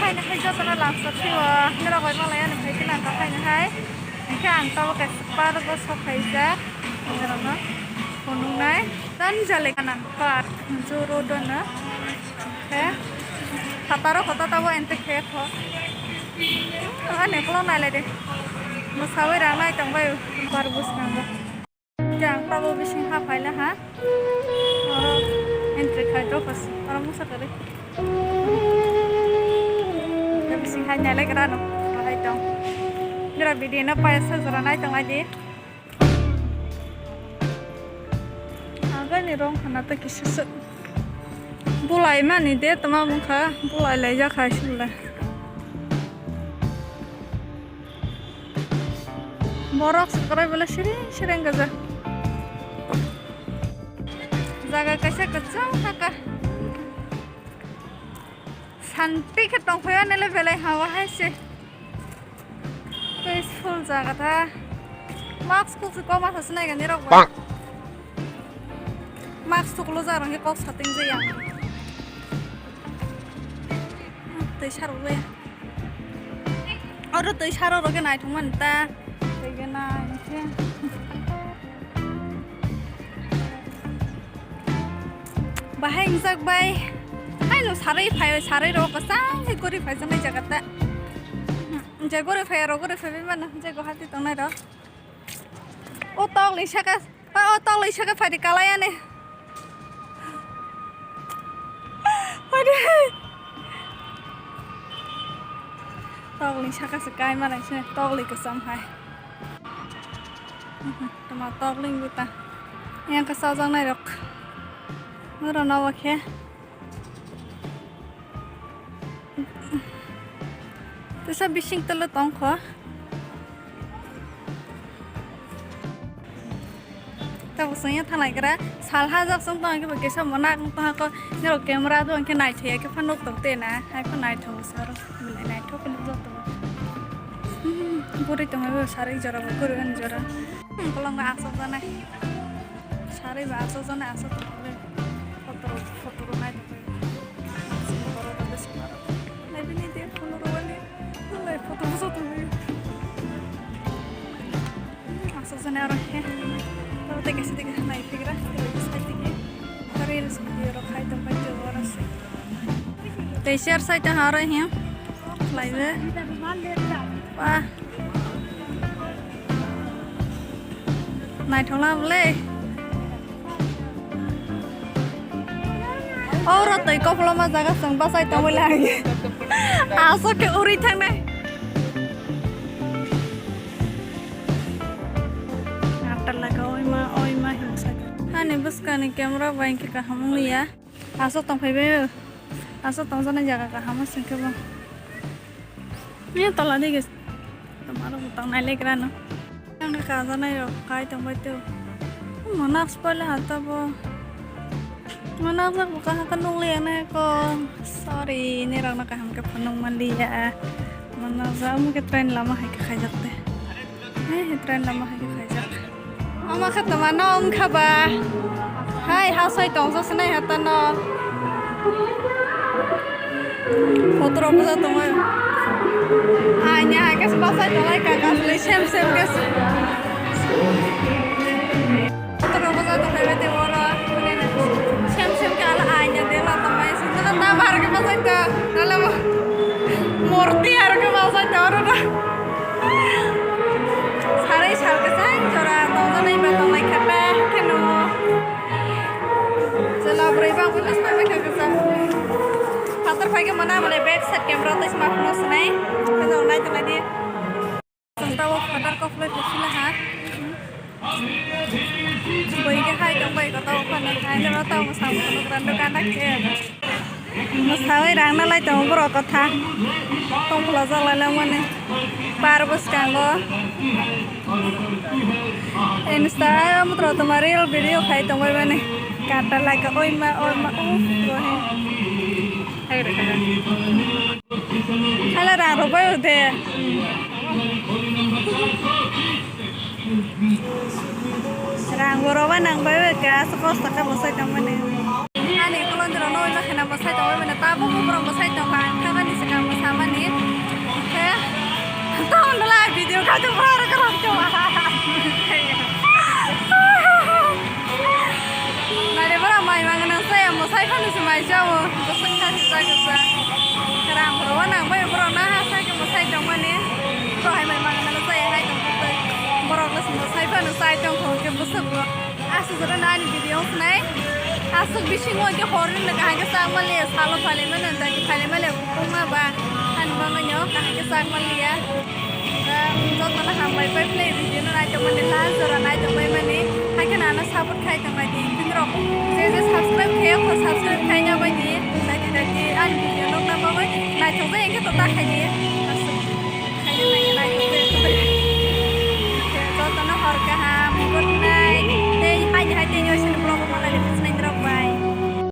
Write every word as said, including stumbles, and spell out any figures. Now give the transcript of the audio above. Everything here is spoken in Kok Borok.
Haino hai jotono lamsa phio, norok bai malai ani phai khe nang kha haino hai. Hingkhe ang tabuk kaisa park o sok phaijak, norokno phunuknai. Tani jale kanan park, joro dono. Khe phataro kota tabo ente khe kho. Ani ukulok nailai de. Mwsawi rang nai tongbai park bwskango. Jang tabuk bising ha phaila ha. Oro entry khai tokos. Oro musa kwrwi. Bising hai nailai gra no. Hai tong. Gra video no paya sa jora nai tong aji. Agani rong khana ta kisa se. Bulai mani de tama mungkha. Bulai lai jak hai sile. Borok se kwrwi bole siring siring gajak. Jaga kaisa kwchang saka. Santi khe tongphai o nele belai hawa hai se. Peaceful jaga ta. Mask kuk se koma sa sinai gani rok ba. Mask tuklo jaga rok khe kok sating jaya. Tei sarok le. Oro twi saro rok khe naithok mani ta. Twi khe nai khe. Bahai wngjak bai. Haino sarwi phai, sarwi rok kwchang khe guri phaijaknai jaga ta. Je guri phai rok guri phaiwi mano je Guwahati tongnai rok. O tokni saka. Pa, o tokli saka phadi kalai ani. Phadi. Tokli saka se kai malai se tokli kwcham hai. Tama tokli buta. Yang ka sajang nai rok. Moro nawa khe. Tesa bising tolo tongkho. Tabuk sengya thalai gra sal hajak song tong khe kesa monak tong ko nero camera do khe naithai khe phanok tong te na hai phan naithok sar naithok khe nukjak tong. Buri tong bo sari jora bo kuru jora. Kolong asok jana. Sari ba asok jana asok tong le. Photo photo nai tong. Nai bini dia phone ro wani. Lai photo bo joto ni. Asok jani aro khe. Tabo tei kaisa tei kaisa nai phigra. Tei kaisa tei kaisa. Reels video rok khai tong pai tong oro se. Tei share sai tong aro hiya. Lai be. Wah. Naithokla bwle. Oro twi koploma jaga chwng bachai tongwi lai. Aswk khe uri thangnai. Atalaka oima oima himsa. Ani bwskani camera bai khe kaham wngya. Aswk tongphai bai. Aswk tongjaknai jaga kaham wngkhe bo. Ni tola digi. Tomaro bo tongnai legra no. Ang kajanai rok kai tongbai teo. Manak spoil ha tabo. Manak jak bo kaha ka nukliya na ko. Sorry, ni rok no kaham khe phunuk manliya. Manak jak mo khe train lama hai khe khaijak te. He, he, train lama hai khe khaijak. Ama khe tama no wngkha ba. Hai, ha soi tongsa sinai ha ta no. Photo rok bwsa tongo. Aini hai khe bachai tonglai kaka sle sem sem khe. Photo rok bwsa tongphai bai tei oro. Sem sem khe ala aini de la tongmai sujaka ta bahar khe bachai ta. Nala mo. Murti aro khe bachai ta oro da. Sarai sal kwchang jora tongjanai ba tongnai kha ta kheno. Chwla bwrwi bang buino sai bai kha kwchang. Phatar phai khe mona mole back side camera tei sma phano swnai. Kheno nai tongnai di. Chwng tabuk phatar kok phulai phila ha. Bui khe hai tong bai kota o phano hai no tamo sam phano brando kana khe. Mwsawi rang nalai tongo borok kotha. Tongphla jak lai langmani. Par bwskango. Insta mutro toma reel video khai tongbai mani. Kata like oima oima uff rohe. Hai rwkha. Hala rang rok bai de. Rang bo roba nang bai bai ka, aswk kosto khe bwsai tong mani. Ani ukuloni rok no oi ma khena bwsai tong bai mani, tabuk borok bwsai tong kha, ang kha bani swkang bwsa ma. Ai tong kho ke bwswk bo. Aswk jora na ani video wngnai. Aswk bisingo ke horni no kaham ke chak mali salo phali mano dagi phali mali bukung ma ba. Ani bangwi no kaham ke chak mali ya. Jotono hambai pai play video no nai tongmani last jora nai tongmani. Haikhe nana support khai tongmani. Pinrok je je subscribe khayo kho subscribe khai na bai di. Dagi dagi ani video no na bagwi nai tongbai engke to ta khai di.